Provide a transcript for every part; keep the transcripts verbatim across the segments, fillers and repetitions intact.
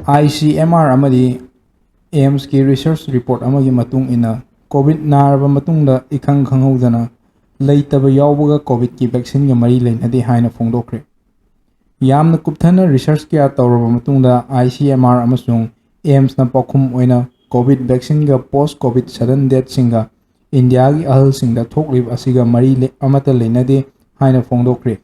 I C M R ꯑꯃꯗꯤ ꯑꯦꯝꯁꯀꯤ research report ꯑꯃꯒꯤ ꯃꯇꯨꯡ ꯏꯟꯅ, COVID ꯅꯥꯔꯕ ꯃꯇꯨꯡꯗ ꯏꯈꯪ ꯈꯪꯍꯧꯗꯅ ꯂꯩꯇꯕ ꯌꯥꯎꯕꯒ COVIDꯀꯤ vaccineꯒ ꯃꯔꯤ ꯂꯩꯅꯗꯦ ꯍꯥꯏꯅ ꯐꯣꯡꯗꯣꯛꯈ꯭ꯔꯦ꯫ ꯌꯥꯝꯅ ꯀꯨꯞꯊꯅ research ꯀꯌꯥ ꯇꯧꯔꯕ ꯃꯇꯨꯡꯗ, ꯑꯥꯏ ꯁꯤ ꯑꯦꯝ ꯑꯥꯔ ꯑꯃꯁꯨꯡ ꯑꯦꯝꯁꯅ ꯄꯥꯎꯈꯨꯝ ꯑꯣꯏꯅ COVID vaccineꯒ post COVID sudden deathꯁꯤꯡꯒ ꯏꯟꯗꯤꯌꯥꯒꯤ ꯑꯍꯜꯁꯤꯡꯗ ꯊꯣꯛꯂꯤꯕ ꯑꯁꯤꯒ ꯃꯔꯤ ꯂꯩ-, ꯑꯃꯠꯇ ꯂꯩꯅꯗꯦ ꯍꯥꯏꯅ ꯐꯣꯡꯗꯣꯛꯈ꯭ꯔꯦ꯫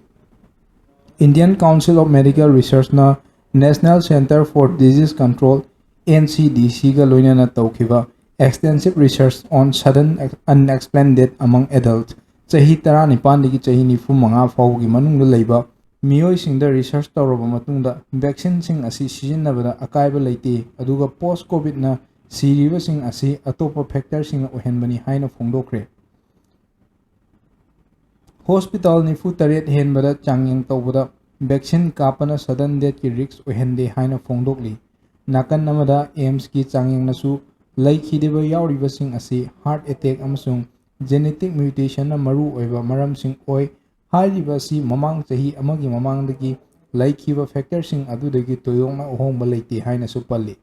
Indian Council of Medical Researchꯅ National Center for Disease Control, NCDCꯒ ꯂꯣꯏꯅꯅ ꯇꯧꯈꯤꯕ extensive research on sudden unexplained death among adults, ꯆꯍꯤ ꯇꯔꯥꯅꯤꯄꯥꯟꯗꯒꯤ ꯆꯍꯤ ꯅꯤꯐꯨ ꯃꯉꯥ ꯐꯥꯎꯕꯒꯤ ꯃꯅꯨꯡꯗ ꯂꯩꯕ ꯃꯤꯑꯣꯏꯁꯤꯡꯗ research ꯇꯧꯔꯕ ꯃꯇꯨꯡꯗ, vaccineꯁꯤꯡ ꯑꯁꯤ ꯁꯤꯖꯤꯟꯅꯕꯗ ꯑꯀꯥꯏꯕ ꯂꯩꯇꯦ, ꯑꯗꯨꯒ post COVIDꯅ ꯁꯤꯔꯤꯕꯁꯤꯡ ꯑꯁꯤ ꯑꯇꯣꯞꯄ factorꯁꯤꯡꯅ ꯑꯣꯏꯍꯟꯕꯅꯤ ꯍꯥꯏꯅ ꯐꯣꯡꯗꯣꯛꯈ꯭ꯔꯦ꯫ Hospital ꯅꯤꯐꯨ ꯇꯔꯦꯠ ꯍꯦꯟꯕꯗ ꯆꯥꯡꯌꯦꯡ ꯇꯧꯕꯗ vaccine ꯀꯥꯞꯄꯅ sudden deathꯀꯤ risk ꯑꯣꯏꯍꯟꯗꯦ ꯍꯥꯏꯅ ꯐꯣꯡꯗꯣꯛꯂꯤ꯫ ꯅꯥꯀꯟ ꯑꯃꯗ, ꯑꯦꯝꯁꯀꯤ ꯆꯥꯡꯌꯦꯡꯅꯁꯨ ꯂꯩꯈꯤꯗꯕ ꯌꯥꯎꯔꯤꯕꯁꯤꯡ ꯑꯁꯤ heart attack ꯑꯃꯁꯨꯡ genetic mutationꯅ ꯃꯔꯨ ꯑꯣꯏꯕ ꯃꯔꯝꯁꯤꯡ ꯑꯣꯏ꯫ ꯍꯥꯏꯔꯤꯕ ꯑꯁꯤ ꯃꯃꯥꯡ ꯆꯍꯤ ꯑꯃꯒꯤ ꯃꯃꯥꯡꯗꯒꯤ ꯂꯩꯈꯤꯕ factorꯁꯤꯡ ꯑꯗꯨꯗꯒꯤ ꯊꯣꯏꯗꯣꯛꯅ ꯑꯍꯣꯡꯕ ꯂꯩꯇꯦ ꯍꯥꯏꯅꯁꯨ ꯄꯜꯂꯤ꯫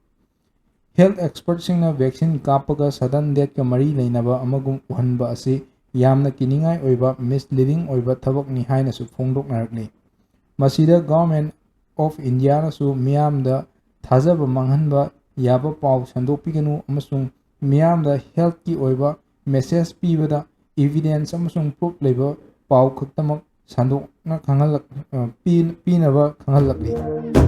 Health expertꯁꯤꯡꯅ vaccine ꯀꯥꯞꯄꯒ sudden deathꯀ ꯃꯔꯤ ꯂꯩꯅꯕ ꯑꯃꯒꯨꯝ ꯎꯍꯟꯕ ꯑꯁꯤ ꯌꯥꯝꯅ ꯀꯤꯅꯤꯡꯉꯥꯏ ꯑꯣꯏꯕ, misleading ꯑꯣꯏꯕ ꯊꯕꯛꯅꯤ ꯍꯥꯏꯅꯁꯨ ꯐꯣꯡꯗꯣꯛꯅꯔꯛꯂꯤ꯫ ꯃꯁꯤꯗ Government of Indiaꯅꯁꯨ ꯃꯤꯌꯥꯝꯗ ꯊꯥꯖꯕ ꯃꯥꯡꯍꯟꯕ ꯌꯥꯕ ꯄꯥꯎ ꯁꯟꯗꯣꯛꯄꯤꯒꯅꯨ ꯑꯃꯁꯨꯡ ꯃꯤꯌꯥꯝꯗ healthꯀꯤ ꯑꯣꯏꯕ message ꯄꯤꯕꯗ evidence ꯑꯃꯁꯨꯡ proof ꯂꯩꯕ ꯄꯥꯎ ꯈꯛꯇꯃꯛ ꯁꯟꯗꯣꯛꯅ ꯈꯪꯍꯜꯂꯛ-, ꯑ, ꯄꯤ-, ꯄꯤꯅꯕ ꯈꯪꯍꯜꯂꯛꯂꯤ꯫